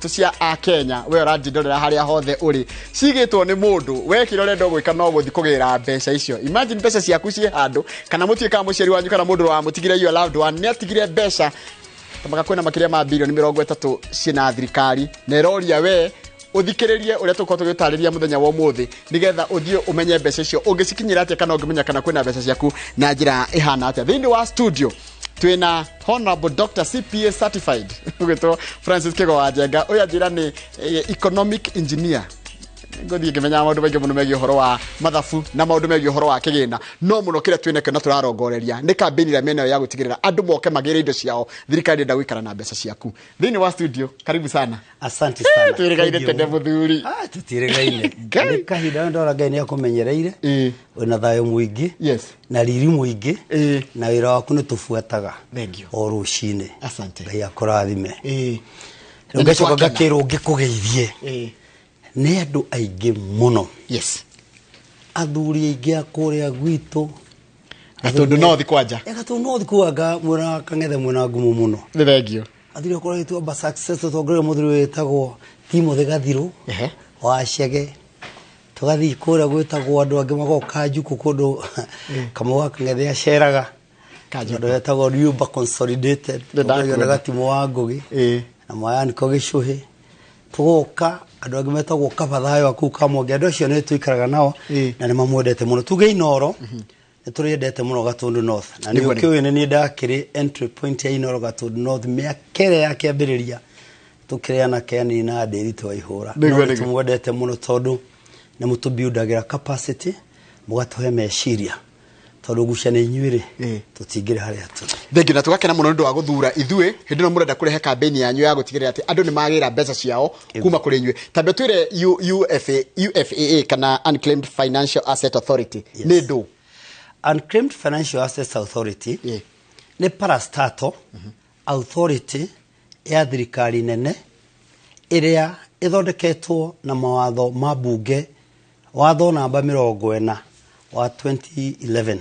Cia a Kenya, we ũranjindorera harĩa hothe ũrĩ, cigĩtwo nĩ mũndũ. We kĩrĩa ũrenda gwĩka no gũthiĩ kũgĩra mbeca icio. Imagine mbeca ciaku ciĩ handũ, kana mũtuĩka mũciari wanyu kana mũndũ wamũtigire, your loved one, nĩ atigire mbeca tamaka kwĩna makĩria ma bilioni 30 ciĩna thirikari, na ĩroria we ũthikĩrĩrie ũrĩa tũkorwo tũgĩtarĩria mũthenya wa ũmũthĩ, nĩgetha ũthiĩ ũmenye mbeca icio ũngĩcikinyĩra atĩa, kana ũngĩmenya kana kwĩna mbeca ciaku na njĩra ĩhana atĩa. Thĩinĩ wa studio twĩna Honorable Dr CPA certified ũgwĩtwo Francis Kigo wa Njenga. Ũyũ anjĩra nĩ economic engineer. Ngũthiĩ ngĩmenyaga maũndũ maingĩ mũno megiĩ ũhoro wa mathabu na maũndũ megiĩ ũhoro wa kĩgĩna, no mũno kĩrĩa twĩnakĩo na tũrarongoreria nĩ kambĩini ĩrĩa mĩena ya gũtigĩrĩra andũ moke magĩre indo ciao. Thirikari ĩrenda gũikara na mbeca ciaku. Thĩinĩ wa studio, karibu sana. Asante sana. Twĩrĩgaine tene, mũthuri. Ah, tũtirĩgaine. Ngai. Nĩ kahinda ndora Ngai nĩ akũmenyereire. Wĩna thayũ mũingĩ. Na riri mũingĩ. Na wĩra waku nĩ tũbuataga. Thank you. O rũcinĩ. Asante. Ngai akũrathime. Rĩu Na ngacoka nĩtwakena. ngakĩrwo ngĩkũgeithie. Nĩ andũ aingĩ mũno. Athuri aingĩ a kũrĩa gwitũ. Gatũndũ North kwanja. Gatũndũ North kuanga mwena wa Kang'ethe, mwena ngumo mũno. Nĩ thengio. Athuri akũrĩa gĩtuamba success, tũtongoria mũthuri wĩtagwo Timothy Gathirũ wa Chege, tũgathiĩ kũrĩa gwĩtagwo andũ angĩ magoka Kanjukũ, kũndũ Kamau wa Kang'ethe aceraga. Kanjukũ. Andũ etagwo Riũmba Consolidated. Nĩ ndakuona. Tũkagĩa na Gatimũ wa Ngũgĩ na Mwayaniko Gĩcũhĩ, tũgoka andũ angĩ metagwo Kabathayo a kũu Kamwangi. Andũ acio nĩ tũikaraga nao na nĩ mamwendete mũno. Tuge Inoro nĩ tũrĩendete mũno Gatũndũ North, na nĩ Nĩguo. ũkĩũĩ nĩ niĩ ndakĩrĩ entry point ya Inoro Gatũndũ North mĩaka ĩrĩa yakĩambĩrĩria, tũkĩrĩ anake anini na ndĩri twaihũra. No nĩ tũmwendete mũno tondũ nĩ mũtũbuildagĩra capacity, mũgatũhe meciria, tondũ guca nĩ inyuĩ rĩ, tũtingĩrĩ harĩa tũrĩ. Thengiũ, na tũgakena mũno nĩ ũndũ wa gũthura ithuĩ hĩndĩ ĩno mũrenda kũrehe kambĩini yanyu ya gũtigĩrĩra atĩ andũ nĩ magĩra mbeca ciao kuma kũrĩ inyuĩ. Tambe twĩre UFA, UFAA kana Unclaimed Financial Asset Authority nĩ ndũ? Unclaimed Financial Assets Authority nĩ parastatal authority ya thirikari nene ĩrĩa ĩthondeketwo na mawatho ma mbunge, watho namba 40 wa 2011,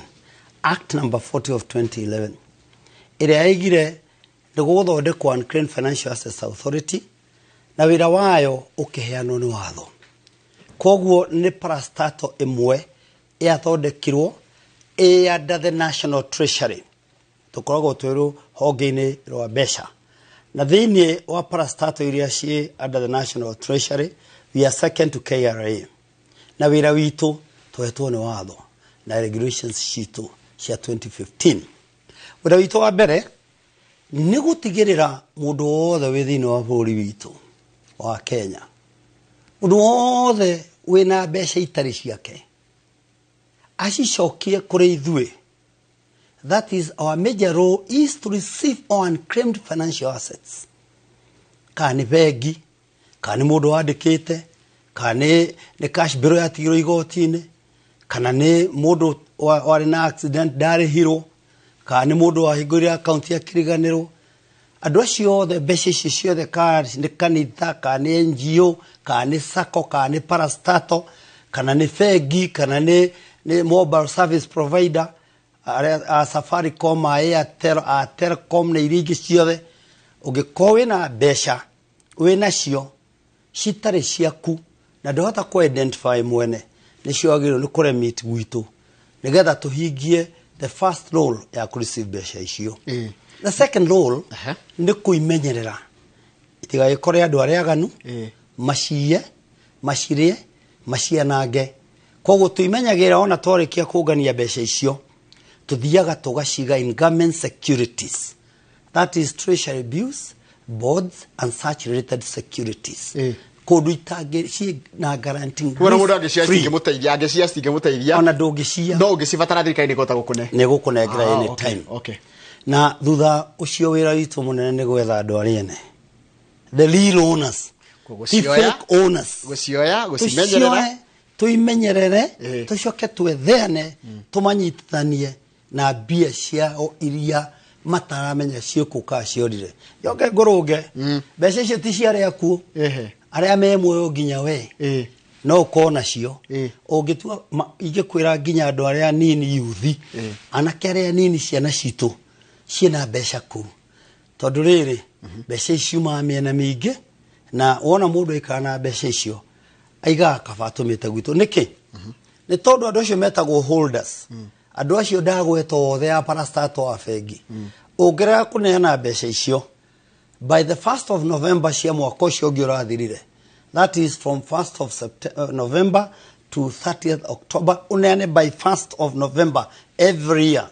Act number 40 of 2011, ĩrĩa yaigire nĩ gũgũthondekwo Unclaimed Financial Assets Authority, na wĩra wayo ũkĩheanwo nĩ watho. Koguo nĩ parastatal ĩmwe yathondekirwo ĩ under the National Treasury. Tũkoragwo twĩ rũhonge-inĩ rwa mbeca, na thĩinĩ wa parastatal iria ciĩ under the National Treasury, we are second to KRA. Na wĩra witũ tũhetwo nĩ watho na regulations citũ cia 2015. Wĩra witũ wa mbere nĩ gũtigĩrĩra mũndũ wothe wĩ thĩinĩ wa bũrũri witũ wa Kenya, mũndũ wothe wĩna mbeca itarĩ ciake, acicokie kũrĩ ithuĩ. That is our major role, is to receive our unclaimed financial assets, kana nĩ bengi, kana nĩ mũndũ wandĩkĩte, kana nĩ cash bill yatigirwo igoti-inĩ, kana nĩ mũndũ warĩ na accident ndarĩhirwo, kana nĩ mũndũ wahingũrire akaunti akĩriganĩrwo. Andũ acio othe, mbeca icio ciothe, kana nĩ kanitha, kana nĩ NGO, kana nĩ sacco, kana nĩ parastatal, kana nĩ bengi, kana nĩ mobile service provider arĩa a Safaricom, a Airtel, a Telcom na iria ingĩ ciothe, ũngĩkorwo wĩna mbeca wĩnacio citarĩ ciaku na ndũhota kũ identify mwene, nĩcio wagĩrĩirwo nĩ kũremit gwitũ nĩgetha tũhingie the first role ya kũ receive mbeca icio. The second role nĩ kũimenyerera itigagĩkore andũ arĩa aganu maciye, macirĩe, macianange. Koguo tũimenyagĩrĩra, ona twarĩkia kũngania mbeca icio, tũthiaga tũgaciga in government securities, that is treasury bills, bonds and such related securities, kũndũ itangĩ ciĩ na guarantee. Kuona mũndũ angĩcia cingĩmũteithia, angĩcia cingĩmũteithia. Ona ndũngĩcia. No ũngĩcibatara, thirikari nĩ ĩkũhota gũkũne. Nĩ gũkũnengera anytime. Na thutha ũcio, wĩra witũ mũnene nĩ gwetha andũ arĩa ene, the real owners, ti Gũcioya. fake owners. Gũcioya, gũcimenyerera. Tũcioe, tũimenyerere, tũcoke twetheane, tũmanyitithanie na mbia ciao iria mataramenya ciĩkũ kana ciorire. Njoke ngũrũnge, mbeca icio ti cia arĩa akuũ. Arĩa me muoyo, nginya we no ũkorwo nacio. Ũngĩtua ingĩkwĩra nginya andũ arĩa anini, yuthi, anake arĩa anini, ciana citũ ciĩna mbeca kũu, tondũ rĩrĩ, mbeca ici ciumaga mĩena mĩingĩ. Na wona mũndũ aikara na mbeca icio aigaga kaba atũmĩte gwitũ nĩkĩ? Nĩ tondũ andũ acio metagwo holders, andũ acio ndagweta othe ya parastato wa bengi, ũngĩrega kũneana mbeca icio by the 1st of November cia mwaka ũcio ũngĩ ũrathirire, that is from 1st of November to 30th October, ũneane by 1st of November every year,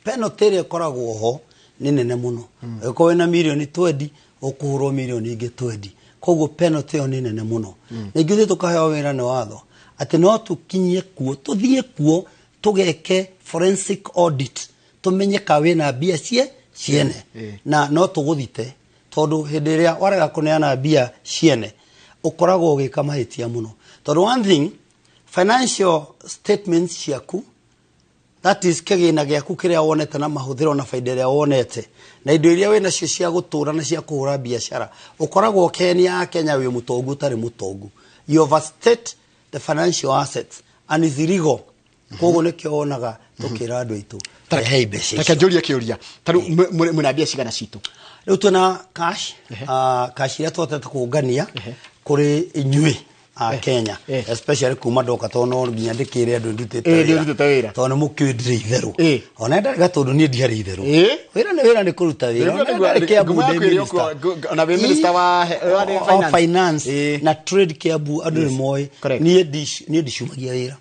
penalty ĩrĩa ĩkoragwo ho nĩ nene mũno. Ũngĩkorwo wĩna mirioni 20, ũkũhũrwo mirioni ingĩ 20. Koguo penalty ĩyo nĩ nene mũno. Na ithuĩ tũkaheo wĩra nĩ watho atĩ no tũkinyie kuo, tũthiĩ kuo tũgeke forensic audit, tũmenye ka wĩna mbia cie ciene. Na no tũgũthite, tondũ hĩndĩ ĩrĩa warega kũneana mbia ciene ũkoragwo ũgĩka mahĩtia mũno, tondũ one thing, financial statements ciaku, that is kĩgĩna gĩaku kĩrĩa wonete na mahũthĩro na baida ĩrĩa wonete na indo iria wĩ nacio cia gũtũra na cia kũhũra biacara, ũkoragwo ũkenia Kenya wĩ mũtongu ũtarĩ mũtongu. You overstate the financial assets and is illegal. Koguo nĩkĩo wonaga tũkĩra andũ aitũ, rehei mbeca Reke icio. njũrie kĩũria. Ta rĩu mwĩna mbia cigana citũ? Rĩu twĩna cash, cash iria tũhotete kũngania kũrĩ inyuĩ a Kenya, especially kuma ndoka, tondũ no nginya ndĩkĩre andũ ndutĩte Nĩ ũrutĩte wĩra. Tondũ nĩ mũkĩũĩ ndirĩ itherũ. Ona ndarega, tondũ niĩ ndiarĩ itherũ. Wĩra nĩ wĩra, nĩ kũruta wĩra. Ona ndarĩ Kiambu Ngumo ndĩ yaku ĩrĩa minister. Ona wĩ minister wa Wa finance. Finance na trade Kiambu, andũ nĩ moĩ. Niĩ ndicumagia wĩra,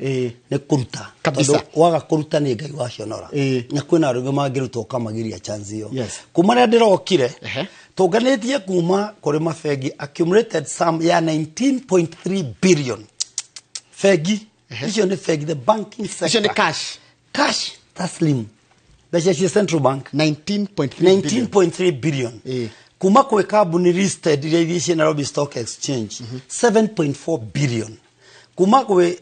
nĩ kũruta. Tondũ waga kũruta nĩ Ngai wacionora. Na kwĩna andũ angĩ mangĩruta ũkamagiria chance ĩyo. Kuma rĩrĩa ndĩrokire, tũnganĩtie kuma kũrĩ mabengi accumulated sum ya 19.3 billion. Bengi icio nĩ bengi, the banking sector. Icio nĩ cash? Cash taslim, mbeca cia central bank. 19.3 billion. 19.3 billion. Kuma kwĩ kambuni listed iria iria ciĩ Nairobi Stock Exchange, 7.4 billion. Kuma gwĩ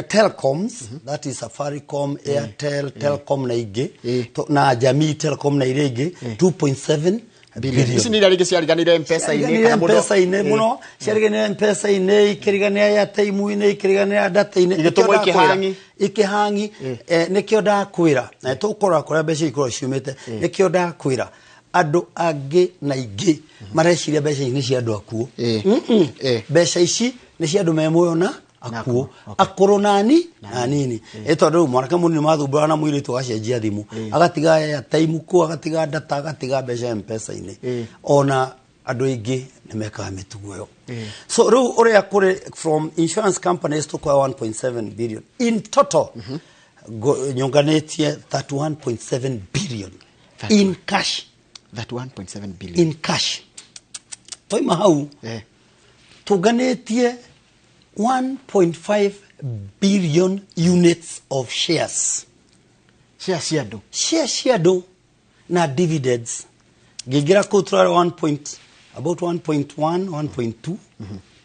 telecoms, that is Safaricom, Airtel, Telcom na ingĩ, na Jamii Telecom na iria ingĩ, 2.7 billion. Ici nĩ iria rĩngĩ ciariganĩire mpesa-inĩ Ciariganĩire kana mũndũ- mpesa-inĩ mũno, ciariganĩire mpesa-inĩ, ikĩriganĩra airtime-inĩ, ikĩriganĩra data-inĩ. Igĩtũmwo Nĩkĩo ndakwĩra. ikĩhangi. Ikĩhangi. Nĩkĩo ndakwĩra na tũkũrora kũrĩa mbeca ikoragwo ciumĩte. Nĩkĩo ndakwĩra andũ angĩ na ingĩ mareciria mbeca ici nĩ cia andũ akuũ. Mbeca ici nĩ cia andũ me muoyo na akuũ, akũrũ nani na nini. Ĩ tondũ rĩu mwanake mũnini mathumbũraga na mũirĩtu agacenjia thimũ, agatiga airtime kuo, agatiga data, agatiga mbeca mpesa-inĩ. Ona andũ aingĩ nĩ mekaga mĩtugo ĩyo. So rĩu ũrĩa kũrĩ from insurance companies tũkoya 1.7 billion. In total nyũnganĩtie 31.7 billion in cash. 31.7 billion. In cash. Twaima hau, tũnganĩtie 1.5 billion units of shares. Share cia andũ. Share cia andũ na dividends. Ngĩingĩra kũu tũrarĩ 1 point, about 1.1 1.2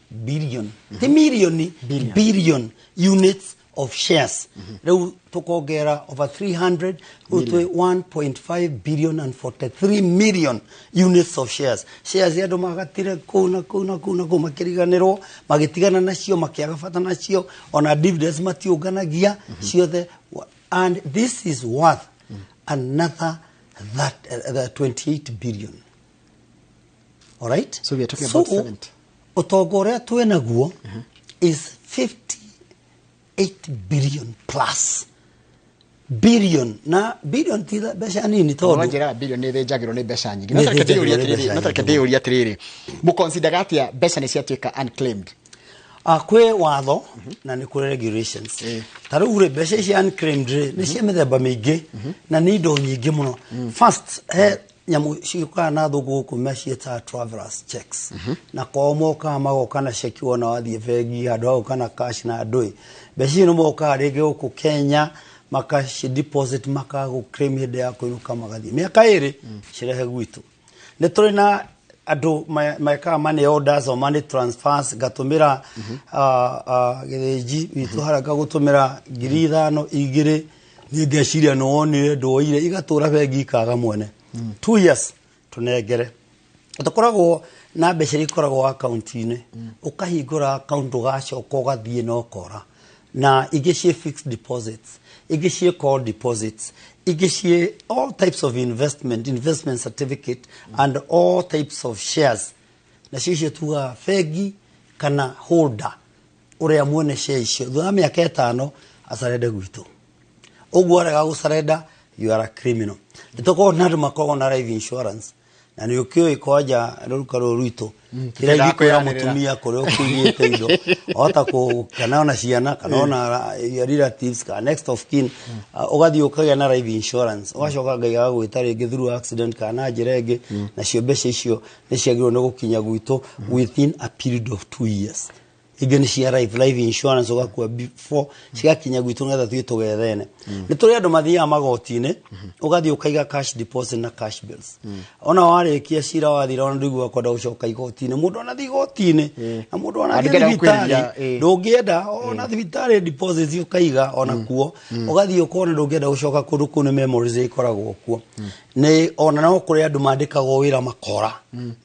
billion, ti milioni, billion units of shares. Rĩu tũkongera over 300, rĩu twĩ 1.5 billion and 43 million units of shares. Shares andũ magatire kũu na kũu na kũu na kũu, makĩriganĩrwo, magĩtigana nacio, makĩaga bata nacio, ona dividends matiũnganagia ciothe. And this is worth another that the 28 billion. All right. So we are talking about 70. Ũtonga ũrĩa twĩ naguo is 58 billion plus, billion na billion ti mbeca nini, tondũ Ũranjĩraga billion nĩ ĩthĩnjagĩrwo nĩ mbeca nyingĩ. Nĩ No tareke ĩthĩnjagĩrwo ndĩyũrie nĩ atĩrĩrĩ, mbeca no tareke nyingĩ. ndĩyũrie atĩrĩrĩ, mũconsideraga atĩa mbeca nĩ ciatuĩka unclaimed? Kwĩ watho na nĩ kũrĩ regulations. Ta rĩu rĩ, mbeca ici unclaimed rĩ, nĩ cia mĩthemba mĩingĩ na nĩ indo nyingĩ mũno. First, he nyamũ ciũkaga na thũngũ gũkũ maciĩtaga travelers checks, na kwao mokaga magoka na ceki. Wona wathiĩ bengi handũ ha gũka na cash na ndũĩ mbeca icio, nĩ mokaga rĩngĩ gũkũ Kenya makaci deposit, makagũ claim hĩndĩ ya kũinũka, magathiĩ mĩaka 2 cirehe gwitũ. Nĩ tũrĩ na andũ mekaga money orders or money transfers, ngatũmĩra gĩthĩnji witũ harĩa, ngagũtũmĩra 5,000 2, niĩ ngeciria nĩ wonire, ndwoire, igatũra bengi ikaga mwene 2 years. Tũnengere. Tũkoragwo na mbeca iria ikoragwo akaunti-inĩ, ũkahingũra akaunti, ũgacoka ũgathiĩ na ũkora, na ingĩ ciĩ fixed deposits, ingĩ ciĩ call deposits, ingĩ ciĩ all types of investment, investment certificate and all types of shares. Nacio icio tugaga bengi kana holder ũrĩa mwene share icio thutha wa mĩaka 5 acarende gwitũ. Ũguo arega gũcarenda, you are a criminal. Nĩ tũkoragwo na andũ makoragwo na life insurance, na nĩ ũkĩũĩ kwanja rũruka rũrũ rwitũ kĩrĩa Tũtiendaga ingĩkwĩra kwĩyanĩrĩra. Mũtumia kũrĩa ũkĩigĩte indo wahota kũ kana ona ciana kana ona your relatives kana next of kin, ũgathiĩ ũkagĩa na life insurance, ũgacoka Ngai agagwĩta rĩngĩ through accident kana na njĩra ĩngĩ, nacio mbeca icio nĩ ciagĩrĩirwo nĩ gũkinya gwitũ within a period of 2 years. Ingĩ nĩ cia life insurance, ũgakua before cigakinya gwitũ nĩgetha tũthiĩ tũgethene. Nĩ tũrĩ andũ mathiaga magoti-inĩ, ũgathiĩ ũkaiga cash deposit na cash bills. Ona warĩkia cira wathira, ona ndũiguaga kwenda gũcoka igoti-inĩ. Mũndũ ona thiĩ igoti-inĩ na mũndũ ona thiĩ Ndũngĩenda thibitarĩ gũkuhĩrĩria, ĩĩ. ndũngĩenda ona thibitarĩ deposit ũkaiga ona kuo, ũgathiĩ ũkona ndũngĩenda gũcoka kũndũ kũu, nĩ memories ikoragwo kuo. Nĩ ona no kũrĩ andũ mandĩkagwo wĩra makora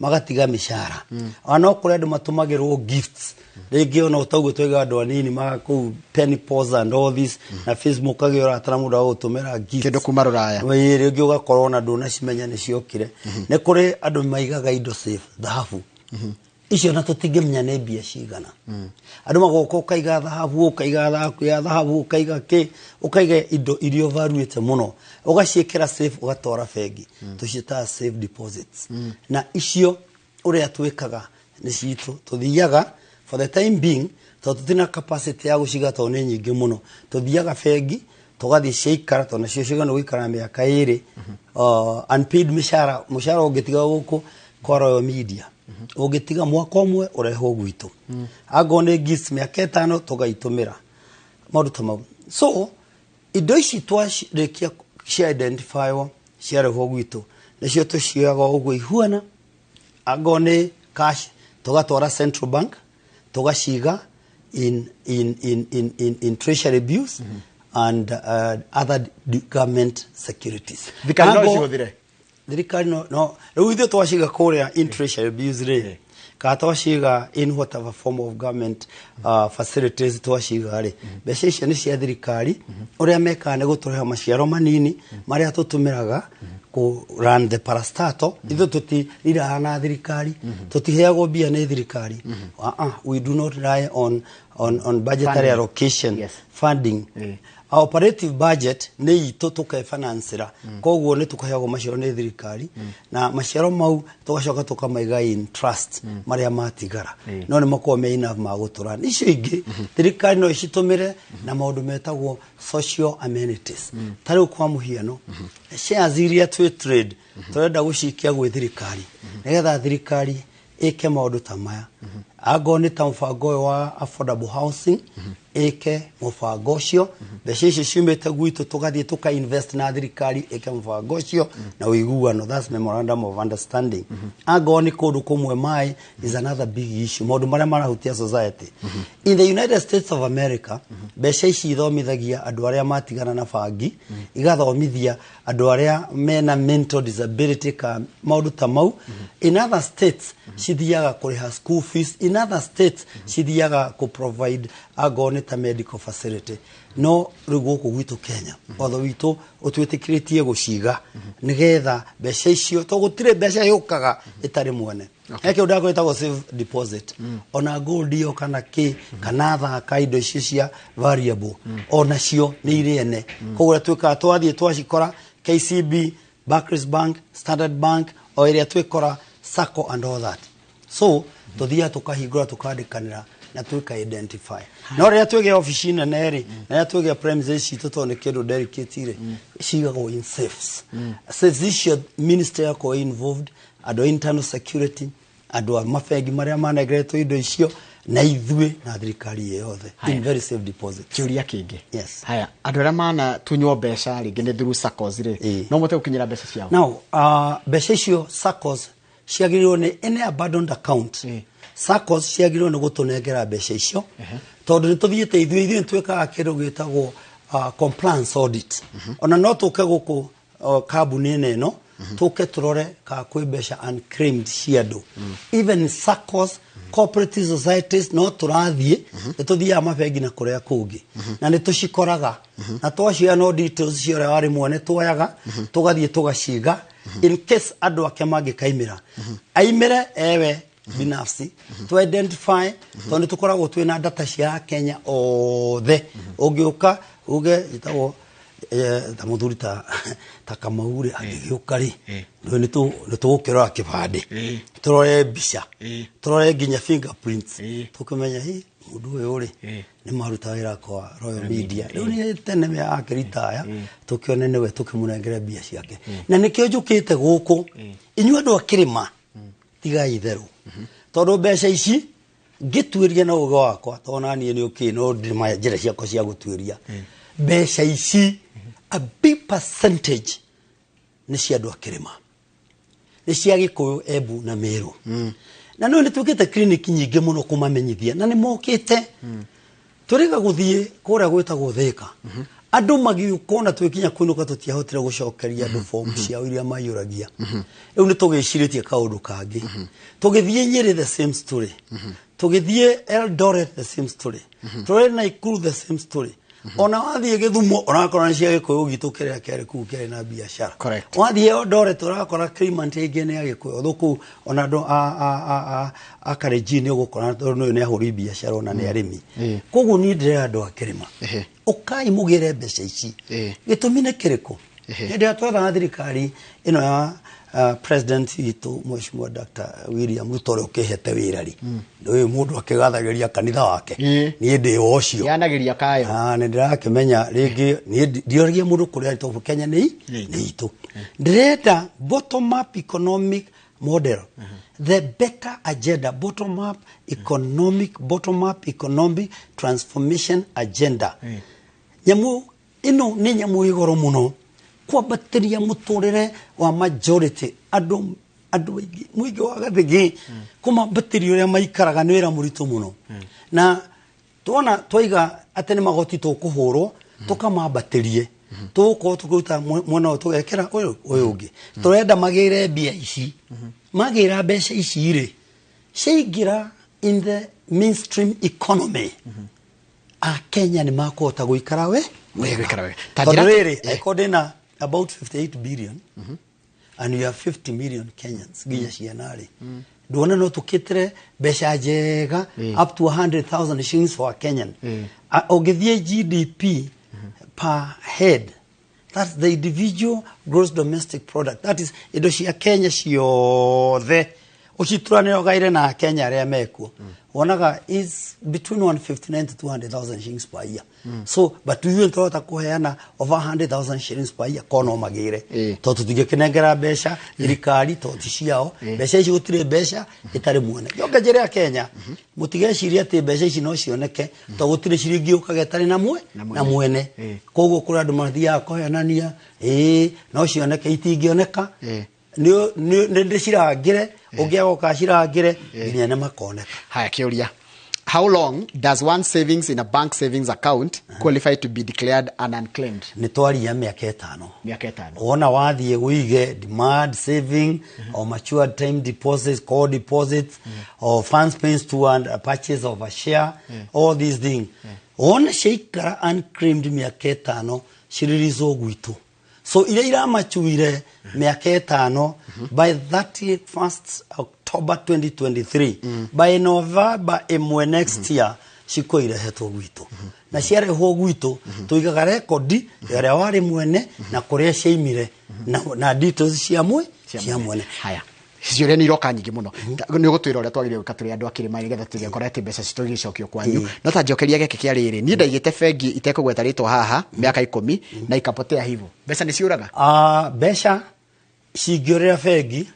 magatiga mĩcara. Ona no kũrĩ andũ matũmagĩrwo gifts rĩngĩ, ona ũtaguo twaiga andũ anini maga kũu penny pause and all this na Facebook, kagĩa ũrata na mũndũ agũtũmĩra gifts Kĩndũ kuma rũraya. Ĩĩ, rĩngĩ ũgakorwo ona ndũnacimenya nĩ ciokire. Nĩ kũrĩ andũ maigaga indo safe, thahabu icio, na tũtingĩmenya nĩ mbia cigana. Andũ magoka ũkaiga thahabu, ũkaiga thahabu ya thahabu, ũkaiga kĩ, ũkaiga indo iria ũvaluĩte mũno, ũgaciĩkĩra safe, ũgatwara bengi. Tũciĩtaga safe deposits. Na icio ũrĩa twĩkaga nĩ citũ, tũthiaga for the time being, tondũ tũtina capacity ya gũciga tondũ nĩ nyingĩ mũno, tũthiaga bengi tũgathiĩ ciaikara, tondũ nacio ciagĩrĩirwo nĩ gũikara mĩaka 2. Unpaid mĩcara, mũcara ũngĩtiga gũkũ kwa Royal Media ũngĩtiga mwaka ũmwe, ũrehwo gwitũ. Angorwo nĩ gifts, mĩaka 5 tũgaitũmĩra maũndũ ta mau. So indo ici twarĩkia cia identifywo, ciarehwo gwitũ, nĩcio tũcioyaga ũguo ihuana. Angorwo nĩ cash, tũgatwara Central Bank, tũgaciga in treasury bills and other government securities. Thirikari no Angorwo- ĩcihũthĩre? Thirikari no rĩu ithuĩ twaciga kũrĩa in treasury bills rĩ, kana twaciga in whatever form of government facilities twaciga rĩ, mbeca icio nĩ cia thirikari. Ũrĩa mekaga nĩ gũtũrĩha maciaro manini marĩa tũtũmĩraga kũ run the parastatal. Ithuĩ tũtiriraga na thirikari, tũtiheagwo mbia nĩ thirikari. We do not rely on budgetary Funding. allocation, funding. Our operative budget nĩ itũ tũkefinancĩra, koguo nĩ tũkaheagwo maciaro nĩ thirikari, na maciaro mau tũgacoka tũkamaiga in trust marĩa matigara, no nĩ makoragwo me enough ma gũtũra. Icio ingĩ thirikari no icitũmĩre na maũndũ metagwo social amenities. Ta rĩu kwa mũhiano, shares iria twĩ trade tũrenda gũcikia gwĩ thirikari nĩgetha thirikari ĩke maũndũ ta maya, angorwo nĩ ta mũbango ũyũ wa affordable housing, ĩke mũbango ũcio. Mbeca icio ciumĩte gwitũ tũgathiĩ tũka invest na thirikari ĩke mũbango ũcio na ũiguano, that's memorandum of understanding. Angorwo nĩ kũndũ kũmwe, maĩ is another big issue, maũndũ marĩa marahutia society. In the United States of America, mbeca ici ithomithagia andũ arĩa matigana na bangi, igathomithia andũ arĩa mena mental disability ka maũndũ ta mau. In other states cithiaga kũrĩha school fees, in other states cithiaga kũ provide angorwo nĩ ta medical facility. No rĩu gũkũ gwitũ Kenya, watho witũ ũtwĩtĩkĩrĩtie gũciga nĩgetha mbeca icio, to gũtirĩ mbeca yũkaga ĩtarĩ mwene. He kĩndũ ndagwĩtagwo safe deposit, ona gold iyo kana kĩ kana thaka, indo icio cia variable onacio nĩ irĩ ene. Koguo ũrĩa twĩkaga, twathiĩ twacikora KCB, Barclays Bank, Standard Bank, o ĩrĩa twĩkora sacco and all that, so tũthiaga tũkahingũra, tũkandĩkanĩra na twĩka identify. No rĩrĩa twĩgĩa obici nene rĩ, na rĩrĩa twĩgĩa premises citũ, tondũ nĩ kĩndũ delicate rĩ, cigagwo in safes. Safes icio ministry yakorwo involved, andũ a internal security, andũ a mabengi marĩa manengeretwo indo icio, na ithuĩ na thirikari yothe in very safe deposit. Kĩũria kĩngĩ. Yes. Haya, andũ arĩa manatunywo mbeca rĩngĩ nĩ through SACCOs rĩ, no mote gũkinyĩra mbeca ciao? Now, mbeca icio SACCOs ciagĩrĩirwo nĩ any abandoned account. SACCOs ciagĩrĩirwo nĩ gũtũnengera mbeca icio, tondũ nĩ tũthiĩte ithuĩ nĩ twĩkaga kĩndũ gĩtagwo compliance audit. Ona no tũke gũkũ kambuni-inĩ ĩno, tũke tũrore kana kwĩ mbeca unclaimed cia andũ, even SACCOs, cooperative societies. No tũrathiĩ, nĩ tũthiaga mabengi na kũrĩa kũngĩ, na nĩ tũcikoraga, na twacioya no details cia ũrĩa warĩ mwene tuoyaga, tũgathiĩ tũgaciga in case andũ ake mangĩkaimĩra aimĩre ewe. Binafsi to identify, tondũ tũkoragwo twĩna data cia Kenya othe. Ũngĩũka uge njĩtagwo ta mũthuri ta Kamau rĩ, angĩgĩũka rĩ, nĩ tũgũkĩrora kĩbandĩ, tũrore mbica, tũrore nginya fingerprints, tũkĩmenya hi mũndũ ũyũ rĩ nĩ maruta wĩra kwa Royal Media. Rĩu nĩ tene akĩritaya, tũkĩone nĩwe, tũkĩmũnengere mbia ciake. Na nĩkĩo njũkĩte gũkũ, inyuĩ andũ a kĩrĩma, tigai itherũ, tondũ mbeca ici ngĩtuĩria na ũgĩ wakwa, tondũ na niĩ nĩ ũkĩ no ndĩ njĩra ciakwa cia gũtuĩria mbeca ici, a big percentage nĩ cia andũ a kĩrĩma, nĩ cia Gĩkũyũ, Embu na Meru. Na no nĩ twĩkĩte clinic nyingĩ mũno kũmamenyithia na nĩ mokĩte. Tũrĩga gũthiĩ kũrĩa gwĩtagwo Thĩka, andũ magiũka, ona twĩkinya kũinũka tũtiahotire gũcokeria andũ fomu ciao iria maiyũragia. Rĩu nĩ tũgĩcirĩtie kaũndũ kangĩ. Tũgĩthiĩ Nyĩrĩ, the same story. Tũgĩthiĩ Eldoret, the same story. Tũrĩ Naikuru, the same story. Ona wathiĩ Gĩthumo, ũrakora nĩ cia Gĩkũyũ gitũ kĩrĩa kĩarĩ kũu kĩarĩ na biacara. Wathiĩ Eldoret, ũrakora claimant aingĩ nĩ Agĩkũyũ thũ kũu, ona andũ a Kalenjin nĩ ũgũkora, tondũ ũyũ nĩ ahũri biacara ona nĩ arĩmi. Koguo niĩ ndĩrera andũ a kĩrĩma, ũkai mũgĩre mbeca ici. Gĩtũmi nĩ kĩrĩkũ? Hĩndĩ ĩrĩa twethaga thirikari ĩno ya president witũ Mheshimiwa Dr. William Ruto, ũrĩa ũkĩhete wĩra rĩ, ũyũ mũndũ akĩgathagĩria kanitha wake, niĩ ndĩ wa ũcio. Yanagĩria kayo. Ah, nĩ ndĩrakĩmenya rĩngĩ niĩ ndioragia mũndũ kũrĩa tondũ Kenya nĩ itũ. Ndĩrenda bottom up economic model, the better agenda, bottom up economic, bottom up economic transformation agenda. Nyamũ ĩno nĩ nyamũ ĩ goro mũno kwambatĩria mũtũrĩre wa majority, andũ aingĩ, mũingĩ wa gathĩgĩ, kũmambatĩria ũrĩa maikaraga nĩ wĩra mũritũ mũno. Na tuona twaiga atĩ nĩ magoti tũkũhũrwo tũkamambatĩrie, tũgũkorwo tũkĩruta mwena ũyũ tũgekĩra ũyũ ũngĩ. Tũrenda magĩre mbia ici. Magĩra mbeca ici rĩ, ciaingĩra in the mainstream economy, Akenya nĩ makũhota gũikara we Gũikara wega. Ta tondũ rĩrĩ, angĩkorwo ndĩna about 58 billion and we have 50 million Kenyans, nginya ciana rĩ, nduona no tũkĩtĩre mbeca njega up to 100,000 shillings for a Kenyan. Ũngĩthiĩ GDP per head, that's the individual gross domestic product, that is indo cia Kenya ciothe ũcituranĩre ũgaire na Kenya arĩa mekuo, wonaga is between 159 to 200,000 shillings per year. So but ithuĩ tũrahota kũheana over 100,000 shillings per year ko no magĩre, tondũ tũtingĩkĩnengera mbeca thirikari tondũ ti ciao mbeca ici. Gũtirĩ mbeca ĩtarĩ mwene. Njoke njĩre a Kenya, mũtigecirie atĩ mbeca ici no cioneke, tondũ gũtirĩ ciringi yũkaga ĩtarĩ na mwe Na na mwene. Koguo kũrĩ andũ mathiaga kũhenania ĩĩ no cioneke, itingĩoneka. Nĩ ndĩcirangĩre, ũngĩaga ũkacirangĩre nginya nĩ makoneka. Haya, kĩũria: how long does one savings in a bank savings account qualify to be declared an unclaimed? Nĩ twaria mĩaka 5. Mĩaka 5. Wona wathiĩ wĩige demand saving or matured time deposits, call deposits or funds paid to and a purchase of a share, all these things, wona ciaikara unclaimed mĩaka 5, ciririzwo gwitũ. So iria iramachuire mĩaka 5, by 31st October 2023, by November 1 next year, ciko irehetwo gwitũ. Na ciarehwo gwitũ, tũigaga rekondi ya ũrĩa warĩ mwene na kũrĩa ciaimire na details cia mwene. Haya, ciũria nĩ iroka nyingĩ mũno. Nĩ ũgũtwĩra ũrĩa twagĩrĩire gwĩka tũrĩ andũ a kĩrĩma nĩgetha tũgekora atĩ mbeca citũ igĩcokio kwanyu. No ta njokeria gĩkĩ kĩa rĩrĩ, niĩ ndaigĩte bengi itekũgweta rĩtwa haha mĩaka 10 na ikapotea hivyo. Mbeca nĩ ciũraga? Ah, mbeca cingĩũrĩra bengi,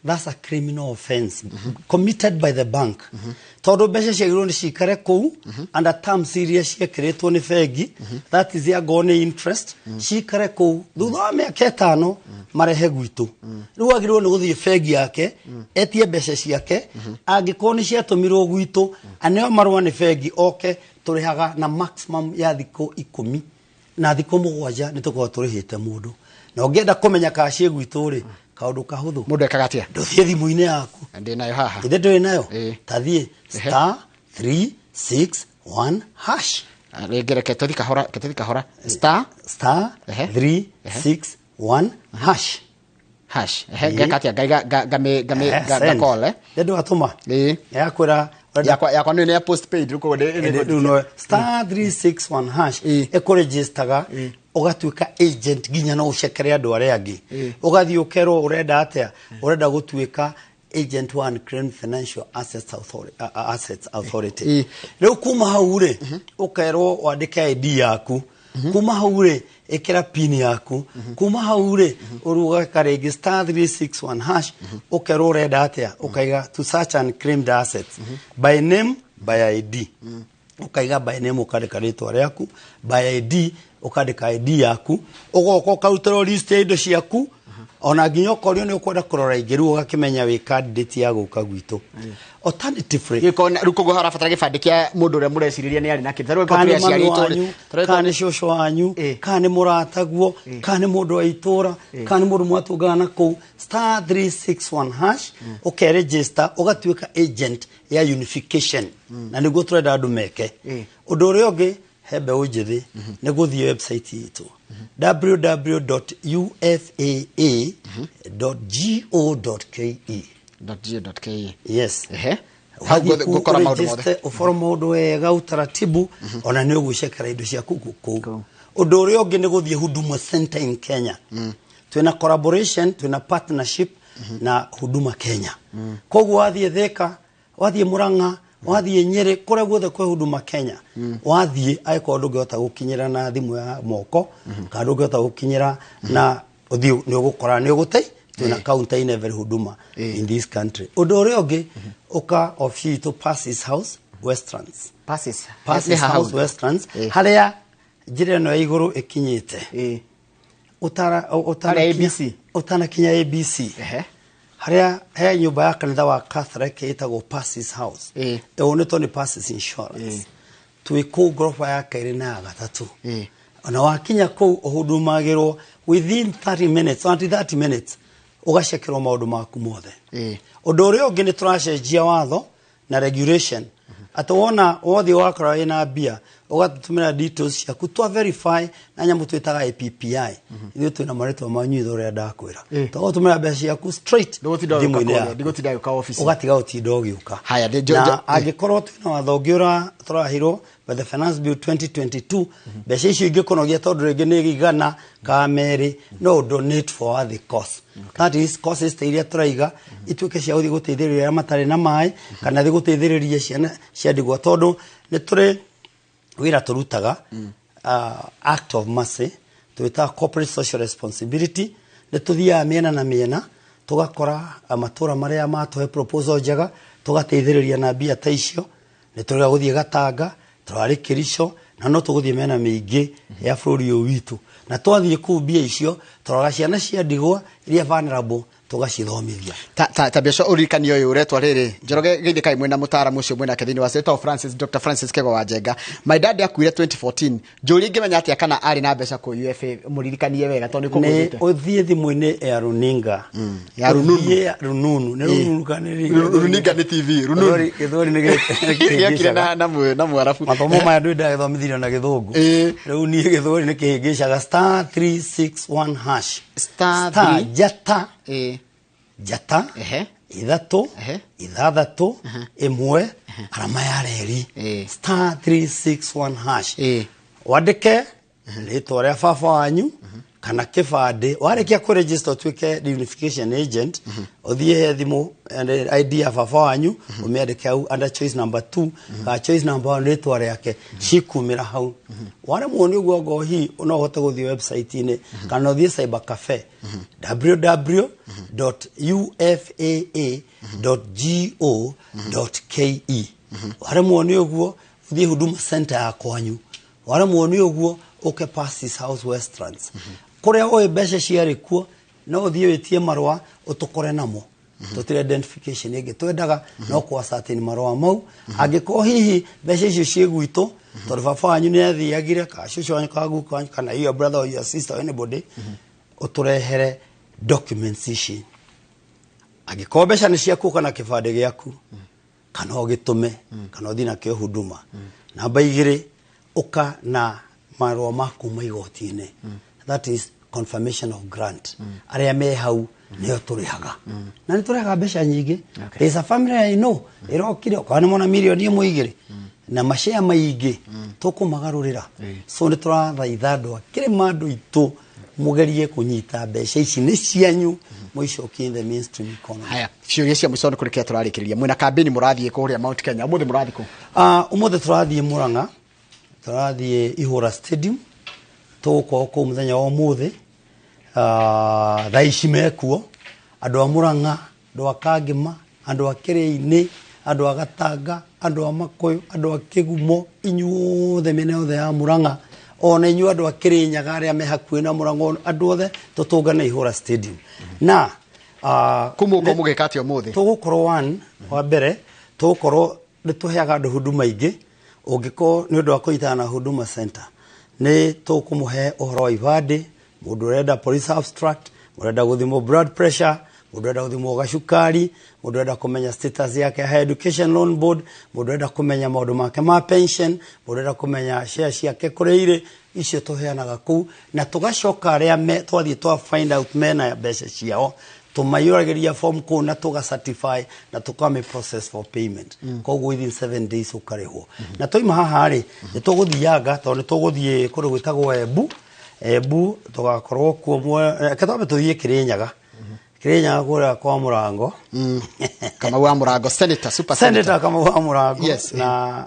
that's a criminal offense committed by the bank, tondũ mbeca ciagĩrĩirwo nĩ cikare kũu under terms iria ciekĩrĩtwo nĩ bengi, that is angorwo nĩ interest, cikare kũu thutha wa mĩaka 5 marehe gwitũ. Rĩu agĩrĩirwo nĩ gũthiĩ bengi yake etie mbeca ciake. Angĩkorwo nĩ ciatũmirwo gwitũ, aneo marũa nĩ bengi oke. Tũrĩhaga na maximum ya thikũ 10, na thikũ 7 nĩ tũkorwo tũrĩhĩte mũndũ. Na ũngĩenda kũmenya kana ciĩ gwitũ rĩ, kaũndũ kahũthũ. Mũndũ ekaga atĩa? Ndũthiĩ thimũ-inĩ yaku. Ndĩ nayo haha. Ithe ndũrĩ nayo? Ĩĩ. Ta thiĩ *361#. Rĩngĩ, reke tũthi kahora, reke tũthi kahora. Star Star 361#. Hash. Ehe, ngeka atia? Ngaiga ngame ngame ngacall, eh? Ndio watũma. Ĩĩ. Yakwĩra ũrenda Yakwa nĩ ya postpaid rĩu, koguo rĩu no *361#. Ĩkũregistaga ũgatuĩka agent, nginya no ũcekere andũ arĩa angĩ. Ũgathiĩ ũkerwo ũrenda atĩa, ũrenda gũtuĩka agent wa Unclaimed Financial Assets Authority, Assets Authority. Rĩu kuma hau rĩ, ũkerwo wandĩke ID yaku. Kuma hau rĩ, ĩkĩra PIN yaku. Kuma hau rĩ, ũgeka rĩngĩ *361#, ũkerwo ũrenda atĩa, ũkaiga to search unclaimed assets by name, by ID. Ũkaiga by name, ũkandĩka rĩtwa rĩaku, by ID ũkandĩka ID yaku, ũgoka ũkarutĩrwo list ya indo ciaku, ona nginya ũkorio nĩ ũkwenda kũrora ingĩ. Rĩu ũgakĩmenya wĩ candidate ya gũka gwitũ. Alternatively, Gĩko rĩu, koguo harabatara gĩbandĩ kĩa mũndũ ũrĩa mũrecirĩria nĩ arĩ na kĩndũ. Ta rĩu kana tũrĩ nĩ mami aciari aitũ rĩ, wanyu, ta rĩu kana nĩ cũcũ wanyu, kana nĩ mũrataguo, kana nĩ mũndũ wa itũra, kana nĩ mũndũ mwatũngana na kũu, *361# ũkeregister, ũgatuĩka agent ya unification, na nĩguo tũrenda andũ meke. Ũndũ ũrĩa ũngĩ he mbeũ njĩthĩ nĩ gũthiĩ website itũ www.ufaa.go.ke. .go.ke. Yes. Ehe, hau Wathiĩ kũu ngũkora maũndũ mothe. ũregister, ũboro maũndũ wega, utaratibu, ona nĩ ũgwĩcekera indo ciaku kũu. Kũu. Ũndũ ũrĩa ũngĩ nĩ gũthiĩ Huduma Center in Kenya. Twĩna collaboration, twĩna partnership na Huduma Kenya. Koguo wathiĩ Thika, wathiĩ Murang'a, wathiĩ Nyĩrĩ, kũrĩa guothe kwĩ Huduma Kenya wathiĩ, angĩkorwo ndũngĩhota gũkinyĩra na thimũ ya moko kana ndũngĩhota gũkinyĩra na ũthiĩ, nĩ ũgũkora nĩ ũgũte twĩna counter in every Huduma in this country. Ũndũ ũrĩa ũngĩ, ũka obici itũ Passes House, Westlands. Passes. Passes Nĩ haha House, hau? Westlands, harĩa njĩra ĩno ya igũrũ ĩkinyĩte. Harĩa ABC? Ũtanakinya ABC, harĩa he nyũmba ya kanitha wa Catholic ĩtagwo Passes House, ĩũnĩtwo nĩ Passes Insurance. Twĩ kũu ngoroba ya kerĩ na ya gatatũ. Ona wakinya kũu ũhudumagĩrwo within 30 minutes, 20 30 minutes, ũgacekerwo maũndũ maku mothe. Ũndũ ũrĩa ũngĩ, nĩ tũracenjia watho na regulation atĩ wona wothiĩ wakora wĩna mbia, ũgatũtũmĩra details ciaku, twa verify na nyamũ twĩtaga APPI. Ithuĩ twĩna marĩtwa manyu ithe ũrĩa ndakwĩra, tũgatũmĩra mbeca ciaku straight Ndũgũtinda thimũ-inĩ ũgĩũka kũrĩa, yaku. ndũgũtinda ũgĩũka obici. Ũgatiga gũtinda ũgĩũka. Haya, Na angĩkorwo twĩna watho ũngĩ ũra tũraheirwo by the Finance Bill 2022, mbeca icio ingĩkũnogia tondũ rĩngĩ nĩ igana ka merĩ, no donate for the cause, that is causes ta iria tũraiga ituĩke cia gũthiĩ gũteithĩrĩria arĩa matarĩ na maĩ, kana thiĩ gũteithĩrĩria ciana cia ndigwa, tondũ nĩ tũrĩ wĩra tũrutaga, act of mercy twĩtaga corporate social responsibility. Nĩ tũthiaga mĩena na mĩena, tũgakora matũra marĩa matũhe proposal njega, tũgateithĩrĩria na mbia ta icio. Nĩ tũrĩa gũthiĩ Gatanga, tũrarĩ Kĩrico, na no tũgũthiĩ mĩena mĩingĩ ya bũrũri ũyũ witũ, na twathiĩ kũu mbia icio tũroraga ciana cia ndigwa iria vulnerable, tũgacithomithia. Ta mbeca ũririkani ũyũ ũretwo rĩrĩ, Njoroge, geithĩ kai mwĩna mũtaaramu ũcio mwĩnake thĩinĩ wa wĩtagwo Francis, Dr Francis Kego wa Njenga. My dad akuire 2014, njũria ingĩmenya atĩa kana arĩ na mbeca kũ UFA? Mũririkanie wega tondũ nĩ Nĩ kũgũthĩte. Ũthiĩ thimũ-inĩ ya runinga. Ya rununu. Ũthiĩ rununu, nĩ rununu kana nĩ Runinga nĩ TV, rununu. Gĩthweri nĩ gĩokire na mwarabu. Mathomo maya ndå ndagĩthomithirio na gĩthũngũ. Rĩu niĩ gĩthweri nĩ kĩhĩngĩcaga. *361#. Star star three. Njata, njata, ithatũ, ithathatũ, ĩmwe, arama ya reri. *361#. Wandĩke rĩtwa rĩa baba wanyu kana kĩbandĩ. Warĩkia kũ register ũtuĩke unification agent, ũthiĩ he thimũ and ID ya baba wanyu ũmĩandĩke hau under choice number 2 kana choice number 1, rĩtwa rĩake cikumĩra hau. Waremwo nĩ ũguo, ngo hihi no ũhote gũthiĩ website-inĩ kana ũthiĩ cyber cafe www.ufaa.go.ke. Waremwo nĩ ũguo, ũthiĩ Huduma Center ya kwanyu. Waremwo nĩ ũguo, ũke Passes House, Westlands, kũrĩa ũĩ mbeca ciarĩ kuo, no ũthiĩ wĩtie marũa ũtũkore namo. Tũtirĩ identification ĩngĩ twendaga, no kwa certain marũa mau. Angĩkorwo hihi mbeca icio ciĩ gwitũ tondũ baba wanyu nĩ athiagire, kana cũcũ wanyu, kana guka wanyu, kana your brother or your sister or anybody, ũtũrehere documents ici. Angĩkorwo mbeca nĩ ciaku kana kĩbandĩ gĩaku, kana ũgĩtũme kana ũthiĩ nakĩo Huduma. Namba igĩrĩ, ũka na marũa ma kuma igoti-inĩ, that is confirmation of grant, arĩa me hau. Nĩyo tũrĩhaga na nĩ tũrĩhaga mbeca nyingĩ. There's a family I know ĩrokire okorwo nĩ mona 1 million 2 na mashare maingĩ tũkũmagarũrĩra. So nĩ tũrathaitha andũ a kĩrĩma, andũ itũ, mũgerie kũnyita mbeca ici nĩ cianyu, mũicokie in the mainstream economy. Haya, ciũria cia mũico nĩ kũrĩkia tũrarĩkĩrĩria. Mwĩna kambĩni mũrathiĩ kũrĩa Mount Kenya ũmũthĩ, mũrathiĩ kũ? Ũmũthĩ tũrathiĩ Murang'a, tũrathiĩ Ihũra Stadium, tũgũkorwo kũu mũthenya wa ũmũthĩ. Thaa ici mekuo andũ a Murang'a, andũ a Kangĩma, andũ a Kĩrĩinĩ, andũ a Gatanga, andũ a Makũyũ, andũ a Kĩgumo, inyuothe mĩena yothe ya Murang'a, ona inyuĩ andũ a Kĩrĩnyaga arĩa me hakuhĩ na Murang'a, andũ othe tũtũngane Ihũra Stadium na Kũ mũgũkorwo mũgĩka atĩa ũmũthĩ? Tũgũkorwo one wa mbere tũgũkorwo nĩ tũheaga andũ huduma ingĩ. Ũngĩkorwo nĩ ũndũ wa kũnyitana na Huduma Center, nĩ tũkũmũhe ũhoro wa ibandĩ, mũndũ ũrenda police abstract, mũndũ ũrenda gũthimwo blood pressure, mũndũ ũrenda gũthimwo gacukari, mũndũ ũrenda kũmenya status yake ya Higher Education Loan Board, mũndũ ũrenda kũmenya maũndũ make ma pension, mũndũ ũrenda kũmenya share ciake kũrĩa irĩ. Icio tũheanaga kũu, na tũgacoka arĩa me twathiĩ twa find out mena mbeca ciao, tũmaiyũragĩria form kũu na tũga certify na tũkame process for payment. Koguo within 7 days ũkarĩhwo. Na twaima haha rĩ, nĩ tũgũthianga tondũ nĩ tũgũthiĩ kũndũ gwĩtagwo Embu. Embu tũgakorwo kuo reke twambe tũthiĩ Kĩrĩnyaga, Kĩrĩnyaga kũrĩa kwa Mũrango. Kamau wa Mũrango, senator, super senator. Senator Kamau wa Mũrango.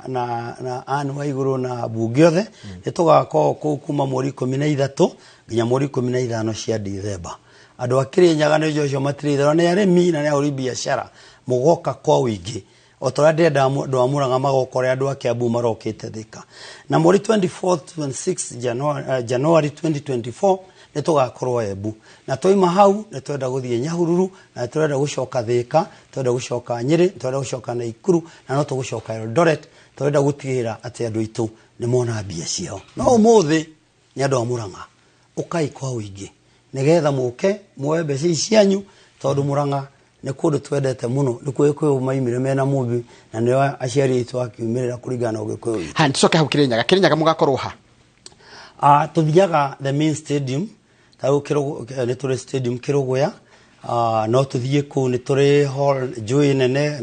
Na Anne Waigũrũ na mbunge othe nĩ tũgakorwo kũu kuma mweri 13 nginya mweri 15 cia Dithemba. Andũ a Kĩrĩnyaga nĩ ũcio matirĩ itherũ, nĩ arĩmi na nĩ ahũri biacara, mũgoka kwa ũingĩ o ta ũrĩa ndĩrenda andũ a Mũrang'a magoka, ũrĩa andũ a Kiambu marokĩte Thika. Na mweri 24 26 January, January 2024 nĩ tũgakorwo Embu, na twaima hau nĩ twenda gũthiĩ Nyahururu, na tũrenda gũcoka Thika, tũrenda gũcoka Nyĩrĩ, tũrenda gũcoka Naikuru, na no tũgũcoka Eldoret. Tũrenda gũtigĩrĩra atĩ andũ aitũ nĩ mona mbia ciao. No ũmũthĩ nĩ andũ a Mũrang'a, ũkai kwa ũingĩ nĩgetha mũke muoe mbeca ici cianyu, tondũ Mũrang'a nĩ kũndũ twendete mũno, nĩ kuo Gĩkũyũ maimire mena mũmbi, na nĩo aciari aitũ akiumĩrĩra kũringana na Ũgĩkũyũ witũ. Ha, tucoke hau Kĩrĩnyaga. Kĩrĩnyaga mũgakorwo ha? Tũthiaga the main stadium ta rĩu nĩ tũrĩ stadium Kĩrũgũya. No tũthiĩ kũu, nĩ tũrĩ hall njũĩ nene,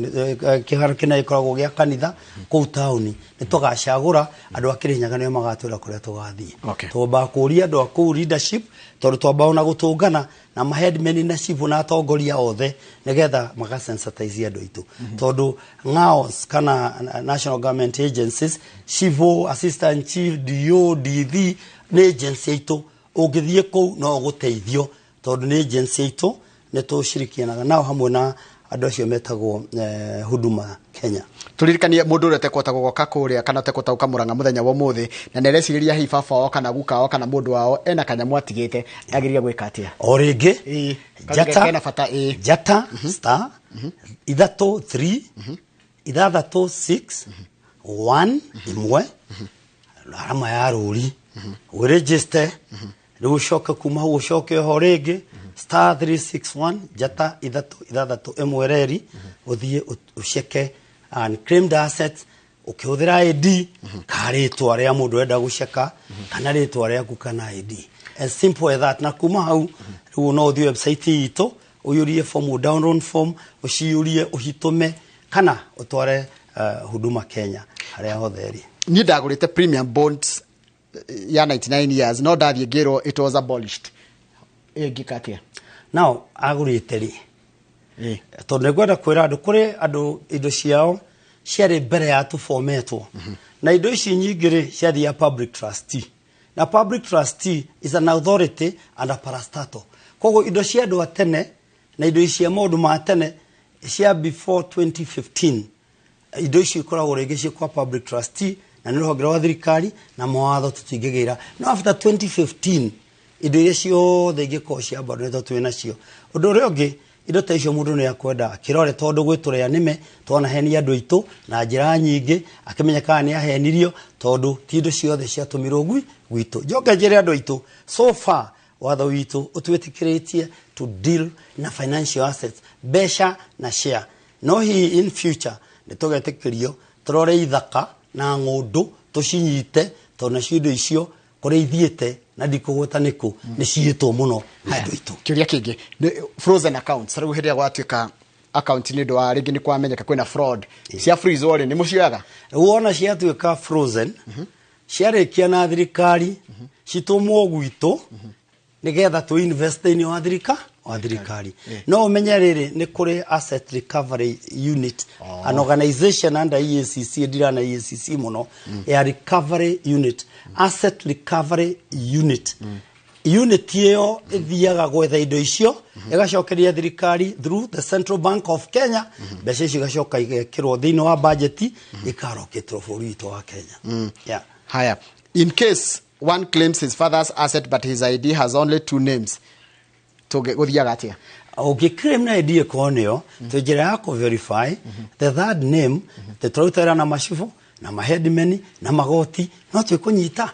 kĩharo kĩnene gĩkoragwo gĩa kanitha kũu taũni. Nĩ tũgacagũra andũ a Kĩrĩnyaga, nĩo magatwĩra kũrĩa tũgathiĩ. Twambaga kũũria andũ a kũu leadership, tondũ twambaga ona gũtũngana na maheadmen na cibũ na atongoria othe nĩgetha magasensitize andũ aitũ, tondũ NGAOs kana national government agencies, civil assistant chief, DO, DD, nĩ agency aitũ. Ũngĩthiĩ kũu no ũgũteithio tondũ nĩ agency aitũ, nĩ tũcirikianaga nao hamwe na andũ acio metagwo Huduma Kenya. Turirikanie mundu uria utekũhota gũgoka kũrĩa kana ũtekũhota gũka Mũrang'a mũthenya wa ũmũthĩ na nĩarecirĩria hihi baba wao kana guka wao kana mũndũ wao ena kanyamũ atigĩte, agĩrĩire gwĩka atĩa? O rĩngĩ. Ĩĩ, Njata kena bata, ĩĩ. Njata star 3 3 6 6 1 1 arama ya rũri, wĩregister. Rĩu ũcoke kuma hau ũcoke oho rĩngĩ star 361 njata 3 6 1 reri, ũthiĩ ũceke unclaimed assets ũkĩhũthĩra ID ka rĩtwa rĩa mũndũ ũrenda gũceka kana rĩtwa rĩaku kana ID, as simple as that. Na kuma hau rĩu no ũthiĩ website itũ, ũiyũrie form, download form, ũciyũrie, ũcitũme kana ũtware Huduma Kenya harĩa hothe ĩrĩ. Niĩ ndagũrĩte premium bonds ya 99 years, no ndathiĩ ngĩrwo it was abolished. Ĩngĩka atĩa? Now agũrĩte rĩ? Tondũ nĩ ngwenda kwĩra andũ, kũrĩ andũ indo ciao ciarĩ mbere ya tũbometwo, na indo ici nyingĩ rĩ ciathiia public trustee, na public trustee is an authority and a parastatal. Koguo indo cia andũ a tene na indo cia maũndũ ma tene cia before 2015, indo icio ikoragwo rĩngĩ ciĩ kwa public trustee na nĩ rũhonge rwa thirikari na mawatho tũtingĩgĩra. No after 2015 indo iria ciothe ingĩkorwo cia bado nĩ twĩ nacio. Ũndũ ũrĩa ũngĩ, indo ta icio mũndũ nĩ akwenda akĩrore, tondũ gwĩ tũrĩa nĩme twanahenia andũ aitũ na njĩra nyingĩ, akĩmenya kana nĩ ahenirio, tondũ ti indo ciothe ciatũmirwo gwitũ. Njoke njĩre andũ aitũ, so far watho witũ ũtwĩtĩkĩrĩtie to deal na financial assets, mbeca na share. No hihi in future nĩ tũgetĩkĩrio tũrore ithaka na ng'ũndũ tũcinyite, tondũ nacio indo icio kũrĩa ithiĩte Na ndikũgweta nĩkũ, nĩ ciĩtwo mũno nĩ andũ aitũ. Kĩũria kĩngĩ nĩ frozen accounts. Rĩu hĩndĩ ĩrĩa gwatuĩka account nĩ ũndũ wa rĩngĩ nĩ kwamenyeka kwĩna fraud, cia freeze rĩ, nĩ mũcioyaga? Wona ciatuĩka frozen, ciarĩkia na thirikari, citũmwo gwitũ nĩgetha tũ invest thĩinĩ wa thirikari. No ũmenye rĩrĩ, nĩ kũrĩ asset recovery unit, an organization under EACC, ndirana EACC mũno, ya recovery unit, asset recovery unit. Unit ĩyo ĩthiaga gwetha indo icio, ĩgacokeria thirikari through the Central Bank of Kenya. Mbeca icio igacoka igekĩrwo thĩinĩ wa budget, ikarokĩtwo bũrũri witũ wa Kenya. Yeah. Haya, in case one claims his father's asset but his ID has only two names, gũthiaga atĩa? Ũngĩclaim na ID ĩkorwo nĩyo, twĩ njĩra ya kũ-verify the third name. Tũraruta wĩra na macibũ na maheadmen na magoti, no twĩkũnyita,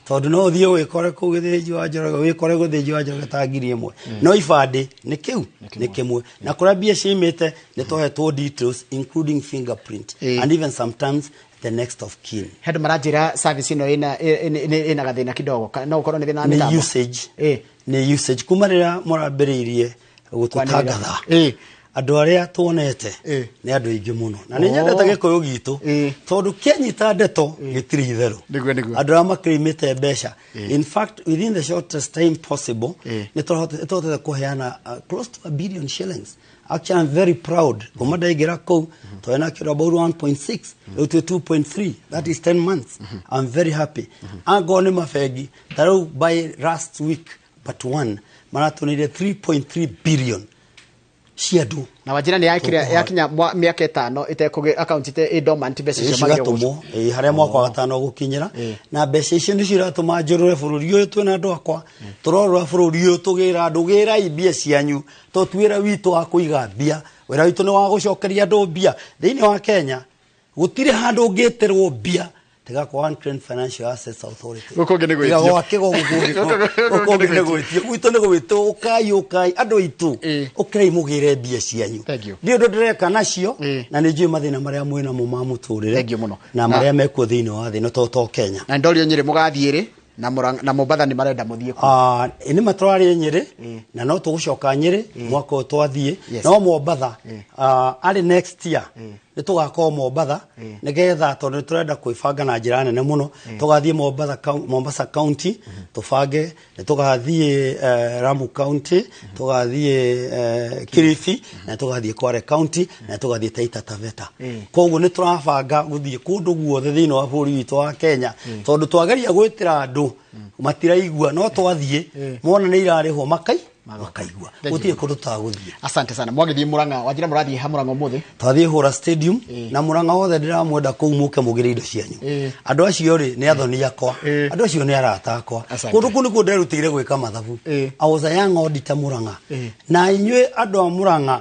tondũ no ũthiĩ wĩkore kũu Gĩthĩnji wa Njoroge, wĩkore Gĩthĩnji wa Njoroge ta 1,000, no ibandĩ nĩ kĩu nĩ kĩmwe, na kũrĩa mbia ciumĩte nĩ tũhetwo details including fingerprint and even sometimes the next of kin. He andũ maranjĩra service ĩno ĩna gathĩna kidogo. No ũkorwo nĩ thĩna wa Nĩ mĩtambo. usage. Nĩ usage kuma rĩrĩa mũrambĩrĩirie gũtũtangatha, andũ arĩa tuonete nĩ andũ aingĩ mũno, na nĩ nyendete Gĩkũyũ gitũ, tondũ kĩanyita ndeto gĩtirĩ itherũ. Nĩguo, nĩguo. Andũ arĩa makĩrĩmĩte mbeca, in fact within the shortest time possible, nĩ tũhotete kũheana close to 1 billion shillings. Actually, I'm very proud. Kuma ndaingĩra kũu twarĩ na kĩndũ about 1.6, rĩu twĩ 2.3. That is 10 months. I'm very happy. Angorwo nĩ mabengi, ta rĩu by last week but one maratũnĩire 3.3 billion cia andũ. Na wanjĩra nĩ yakinya mĩaka 5 ĩtekũgĩ account ite ĩ dormant, mbeca icio magĩrĩirwo. Cigatũmwo harĩa mwaka wa gatano gũkinyĩra, na mbeca icio nĩcio iratũma njũrũre bũrũri ũyũ. Twĩna andũ akwa tũrorũra bũrũri ũyũ, tũgĩra andũ, gĩrai mbia cianyu, to ti wĩra witũ wa kũiga mbia, wĩra witũ nĩ wa gũcokeria andũ mbia. Thĩinĩ wa Kenya gũtirĩ handũ ũngĩtĩrwo mbia tiga kwa Unclaimed Financial Assets Authority. Gũkũ ũngĩ nĩ gwĩtio. Tiga gwa kĩgo gũkũ ũngĩ. Gũkũ Gũkũ ũngĩ ũngĩ nĩ gwĩtio. Gwitũ nĩ gwĩtwo, ũkai, ũkai andũ aitũ, ũkĩrai mũgĩre mbia cianyu. Thank you. Ndiũ ũndũ ndĩreka nacio, na nĩ njũĩ mathĩna marĩa mwĩnamo ma mũtũrĩre Thank you mũno. na marĩa mekuo thĩinĩ wa thĩ no to Kenya. Na ndorio Nyĩrĩ mũgathiĩ rĩ, na na Mombatha nĩ marenda mũthiĩ kuo. Ah, nĩ matũrarĩ Nyĩrĩ na no tũgũcoka Nyĩrĩ mwaka ũyũ twathiĩ. No Mombatha, arĩ next year nĩ tũgakorwo Mombatha, nĩgetha tondũ nĩ tũrenda kwĩbanga na njĩra nene mũno. Tũgathiĩ Mombatha, Mombasa County, tũbange nĩ tũgathiĩ Lamu County, tũgathiĩ Kilifi, na tũgathiĩ Kwale County, na tũgathiĩ Taita Taveta. Koguo nĩ tũrabanga gũthiĩ kũndũ guothe thĩinĩ wa bũrũri witũ wa Kenya, tondũ twageria gwĩtĩra andũ matiraigua, no twathiĩ mona nĩ irarĩhwo makaigua. Thank you. Gũtirĩ kũndũ tũtagũthiĩ. Asante sana. Mwagĩthiĩ Murang'a, wanjĩra mũrathiĩ ha Murang'a ũmũthĩ? Twathiĩ Hũra Stadium, na Mũrang'a wothe ndĩramwenda kũu, mũke mũgĩre indo cianyu. Andũ acio rĩ nĩ athoni akwa, andũ acio nĩ arata akwa. Asante. Kũndũ kũu nĩkuo nderutĩire gwĩka mathabu. I was a young auditor Mũrang'a. Na inyuĩ andũ a Mũrang'a,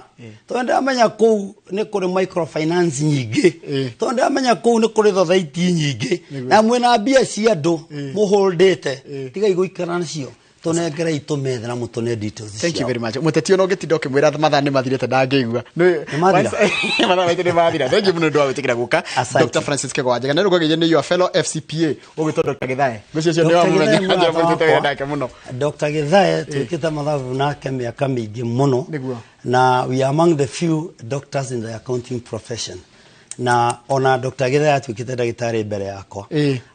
tondũ ndĩramenya kũu nĩ kũrĩ microfinance nyingĩ, tondũ ndĩramenya kũu nĩ kũrĩ thothaiti nyingĩ, na mwĩna mbia cia andũ mũholdĩte, tigai gũikara nacio, tũnengerei tũmethe na mũtũne details Thank you ciao. very much. Mũteti ona ũngĩtinda ũkĩmwĩra mathaa nĩ mathirĩte ndangĩigua. Nĩ mathira? Mathaa maitũ nĩ mathira. Thank you mũno nĩ ũndũ wa gwĩtĩkĩra gũka. Asante. Dr. Francis Kego Wanjega. Na rĩu ngwĩgĩire nĩ your fellow FCPA ũgwĩtwo Dr. Githae. Ngwĩciria ũcio nĩ Dr. wamũmenya. Githae mũrata Njĩra mũrutĩte wĩra wakwa. nake mũno. Dr. Githae twĩkĩte mathabu nake mĩaka mĩingĩ mũno. Nĩguo. Na we are among the few doctors in the accounting profession, na ona Dr. Githae atuĩkĩte ndagĩtarĩ mbere yakwa.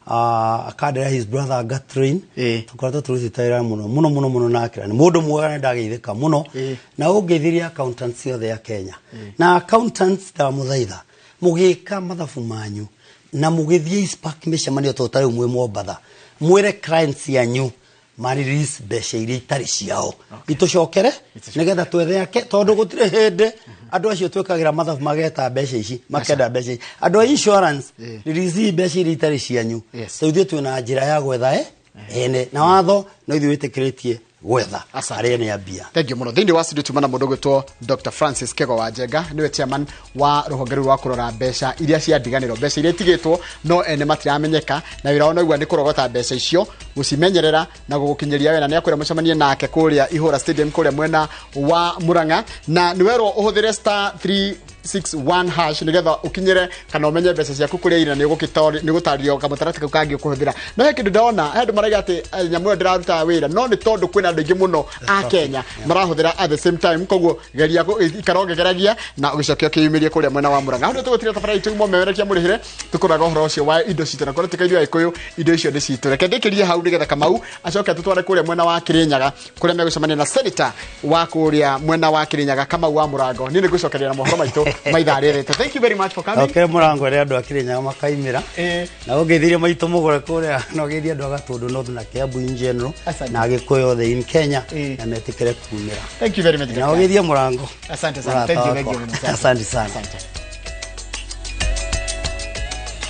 Akandĩra his brother Gatrin. Tũkoretwo tũrutĩte wĩra mũno mũno mũno mũno nake, na nĩ mũndũ mwega, nĩ ndageithĩka mũno. Na ũngeithirie accountants othe a Kenya, na accountants ndamũthaitha mũgĩka mathabu manyu na mũgĩthiĩ ICPAK mĩcemanio, to ta rĩu mwĩ Mombatha, mwĩre clients yanyu ma release mbeca iria itarĩ ciao, itũcokere nĩgetha twethe ake, tondũ gũtirĩ hĩndĩ andũ acio twĩkagĩra mathabu mageta mbeca ici, makenda mbeca ici. Andũ a insurance, release mbeca iria itarĩ cianyu. Rĩu ithuĩ twĩna njĩra ya gwetha ene, na watho no ithuĩ wĩtĩkĩrĩtie gwetha Asante. arĩa nĩ ambia. Thank you mũno. Thĩinĩ wa studio tuma na mũndũ ũgwĩtwo Dr. Francis Kego wa Njenga, nĩwe chairman wa rũhonge rũu rwa kũrora mbeca iria cia ndiganĩro, mbeca iria itigĩtwo no ene matiramenyeka, na wĩra wao naigua nĩ kũrogota mbeca icio, gũcimenyerera na gũgũkinyĩria we. Na nĩ akwĩra mũcemanie nake kũrĩa Ihũra Stadium kũrĩa mwena wa Murang'a, na nĩ werwo ũhũthĩre star 3 *661# nigetha ukinyire kana umenye mbeca ciaku kuria ira. Ni ũgũtarĩrio kamũtaratara kau kangĩ ũkũhũthĩra. No he kĩndũ ndona, he andũ marauga atĩ nyamũ ĩyo ndĩraruta wĩra, no nĩ tondũ kwĩna andũ aingĩ mũno a Kenya marahũthĩra at the same time. Koguo geria ikara ũgĩgeragia na ũgĩcoke ũkĩyumĩrie kũrĩa mwena wa Murang'a. Hau nĩ tũgũtiria tabarĩra itũ mũmemerekia mũrĩhĩre tũkũraga ũhoro ũcio wa indo citũ na kũrĩa tũkaithio Agĩkũyũ indo icio nĩ citũ. Reke ndĩkĩrie hau nĩgetha Kamau acoke atũtware kũrĩa mwena wa Kĩrĩnyaga kũrĩa megũcemania na senator wa kũrĩa mwena wa Kĩrĩnyaga, Kamau wa Mũrango. Niĩ nĩ ngũcokeria na mohoro maitũ ma ithaa rĩrĩ. Thank you very much for coming. Okay, mũrango ĩrĩa andũ a Kĩrĩnyaga makaimĩra na ũngĩthirie maitũ mũgũre kũrĩa na ũgeithie andũ a Gatũndũ North na Kiambu in general Asante. na Agĩkũyũ othe in Kenya na metĩkĩre kumĩra Thank you very much. Na ũgeithie mũrango. Asante sana. Thank you, thank you very much. Asante sana. Asante.